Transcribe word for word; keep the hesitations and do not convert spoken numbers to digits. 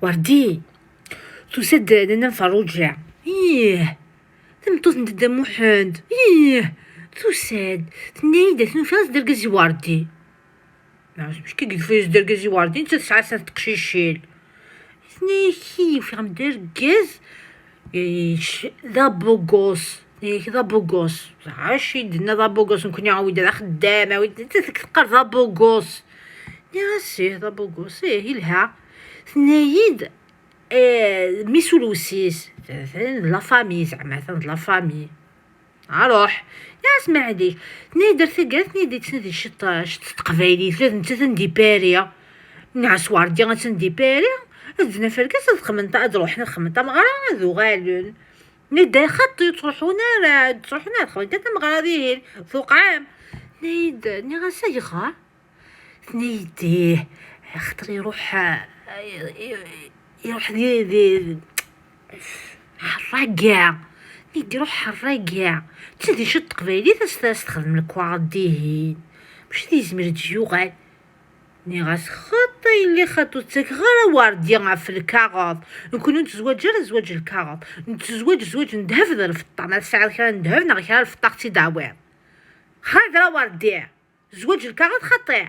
Werdi, tusa-d Nana n Ferruǧa. Ih, tameṭṭut n Dda Muḥend. Ih, tusa-d. Tenna-yi-d, "Atan ufiɣ-as-d argaz i Werdi." Neɣ mačči i yufa-as-d argaz i Werdi, netta tesɛa snat teqcicin. Tenna-yak, "Ih, ufiɣ-am-d argaz, eh, c-, d abugos." Tenna-yak, "D abugos." Acu i d-tenna d abugos? Nekkni a wi d axeddam, a wi d-, netta teqqar d abugos. Nniɣ-as, "Ih, d abugos, ih, ilha." Tenna-yi-d, eh, mmi-s ulewsis, d la famille, zeɛma atan d la famille. Aruḥ, nniɣ-as, "Maɛlic." Tenna-yi-d, "Ar taggara," tenna-yi-d, "yettnadi ciṭ, ciṭ s teqbaylit, ula d nettat ad d-ipari." Nniɣ-as, "Werdi attan d-ipari, ad d-naf argaz, ad xedmen ta-, ad ruḥen ad xedmen tameɣra, ad uɣalen." Tenna-yi-d, "Ay xaṭi, ur ttruḥun ara, ur ttruḥun ara, ad xedmen kan tameɣra dihin, tuqɛem." Tenna-yi-d, nniɣ-as, "Ayɣer?" Tenna-yi-d, "Ih, axaṭer iruḥ, eh, iruḥ di, di, ḥerraga." Tenna-yi-d, "Iruḥ ḥerraga. Ttnadi ciṭ teqbaylit, as, as texdem lekwaɣeḍ dihin. Mačči d yezmer ad d-yuɣal." Nniɣ-as, "Xaṭi, yelli xaṭi, ur ttakeɣ ara Werdi ɣef lkaɣeḍ. Nekkni ur nettezwaǧ ara zzwaǧ n lkaɣeḍ. Nettezwaǧ zzwaǧ n ddheb d lfeṭṭa. Ma tesɛiḍ kra n ddheb neɣ kra n lfeṭṭa, ad ɣ-tt-id-tawiḍ. Xaṭi ara Werdi. Zzwaǧ n lkaɣeḍ xaṭi."